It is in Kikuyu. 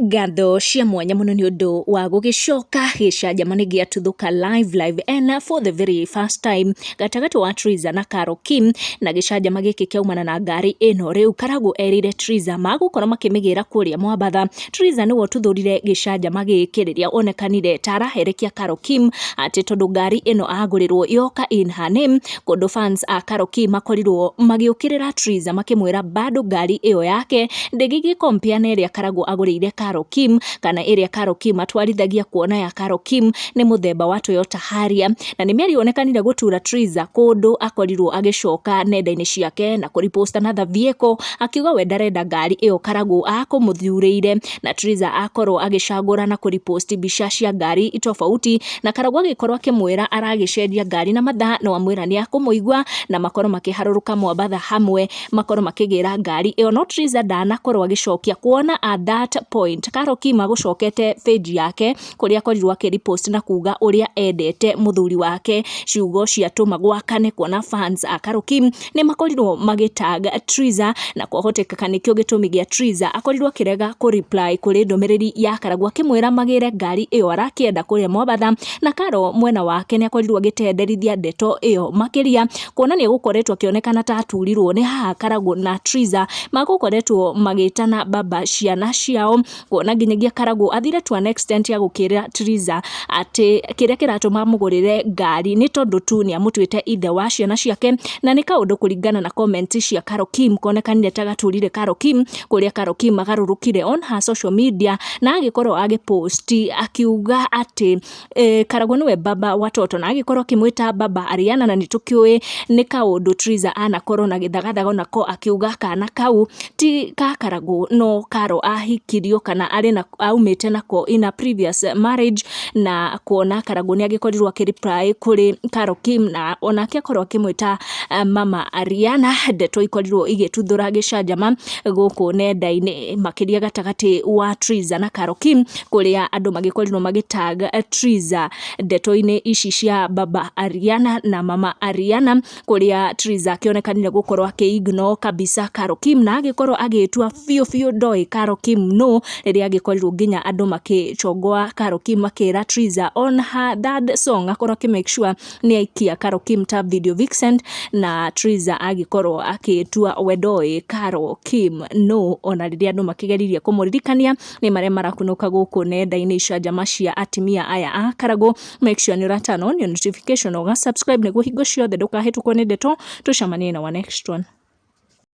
Ngatho cia mwanya mũno nĩ ũndũ wa gũgĩcoka gĩcanjama nĩ gĩatuthũka live live and for the very first time gatagatĩ wa Triza na Carol Kim, na gĩcanjama gĩkĩ kĩaumana na ngari ĩno. Rĩu Karagũ erĩire Triza magũkorwo makĩmĩgĩra kũrĩa Mwambatha. Triza nĩwe ũtuthũrire gĩcanjama gĩkĩ rĩrĩa onekanire ta araherekia Carol Kim atĩ tondũ ngari ĩno agũrĩrwo yoka in her name, kũndũ fans a Carol Kim makorirwo magĩũkĩrĩra Triza makĩmwĩra bado ngari ĩyo yake ndĩngĩgĩ compare na ĩrĩa Karagũ agũrĩire Carol Kim, kana ĩrĩa Carol Kim atwarithagia, kuona ya Carol Kim nĩ mũthemba wa Toyota Harrier. Na nĩ mĩario yonekanire gũtura Triza kũndũ akorirwo agĩcoka nenda-inĩ ciake na kũrepost another vehicle, akiuga we ndarenda ngari ĩyo Karagũ akũmũthurĩire, na Triza akorwo agĩcagũra na kũrepost mbica cia ngari tofauti, na Karagũ agĩkorwo akĩmwĩra aragĩcenjia ngari na mathaa, no amwĩra nĩ akũmũigua na makorwo makĩharũrũka Mwambatha hamwe, makorwo makĩgĩra ngari ĩyo. No Triza ndanakorwo agĩcokia, kuona at that point Carol Kim agũcokete page yake kũrĩa akorirwo akĩrepost na kuga ũrĩa endete mũthuri wake, ciugo ciatũma gwakane kuona fans a Carol Kim nĩ makorirwo magĩtag Triza, na kwahotekeka nĩkĩo gĩtũmi gĩa Triza akorirwo akĩrega kũ reply kũrĩ ndũmĩrĩri ya Karagũ akĩmwĩra magĩre ngari ĩyo arakĩenda kũrĩa Mwambatha. Na Carol mwena wake nĩ akorirwo agĩtenderithia ndeto ĩyo makĩria, kuona nĩ egũkoretwo akĩonekana ta aturirwo nĩ haha Karagũ na Triza magũkoretwo magĩtana baba ciana ciao, kuona nginyagia Karagũ athire to an extent ya gũkĩra Triza atĩ kĩrĩa kĩratũma amũgũrĩre ngari nĩ tondũ tu nĩ amũtuĩte ithe wa ciana ciake. Na nĩ kaũndũ kũringana na comment cia Carol Kim konekanire ta gaturire Carol Kim, kũrĩa Carol Kim agarũrũkire on her social media na agĩkorwo agĩpost akiuga atĩ Karagũ nĩwe baba watoto, na agĩkorwo akĩmwĩta baba Ariana. Na nĩ tũkĩũĩ nĩ kaũndũ Triza anakorwo na gĩthagathago nako, akiuga kana kau ti ka Karagũ, no Karo ahikirio kana arĩ na aumĩte nako in a previous marriage. Na kuona Karagũ nĩ agĩkorirwo akĩ reply kũrĩ Carol Kim na onake akorwo akĩmwĩta mama Ariana, ndeto ikorirwo igĩtuthũra gĩcanjama gũkũ nenda-inĩ, makĩria gatagatĩ wa Triza na Carol Kim, kũrĩa andũ magĩkorirwo magĩtag Triza ndeto-inĩ ici cia baba Ariana na mama Ariana, kũrĩa Triza akĩonekanire gũkorwo akĩ ignore kabisa Carol Kim na agĩkorwo agĩtua biũ biũ ndoĩ Carol Kim no rĩrĩa agĩkorirwo nginya andũ makĩchongoa Carol Kim makĩra Triza on her third song akorwo akĩ make sure nĩ aikia Carol Kim ta video vixen, na Triza agĩkorwo akĩtua we ndoĩ Carol Kim no ona rĩrĩa andũ makĩgeririe kũmũririkania nĩ marĩa marakunũka gũkũ nenda-inĩ, icanjama cia atimia aya a Karagũ. Make sure nĩ ũra turn on your notification, ũga subscribe nĩguo hingo ciothe ndũkahĩtũkwo nĩ ndeto. Tũcemanie na wa next one.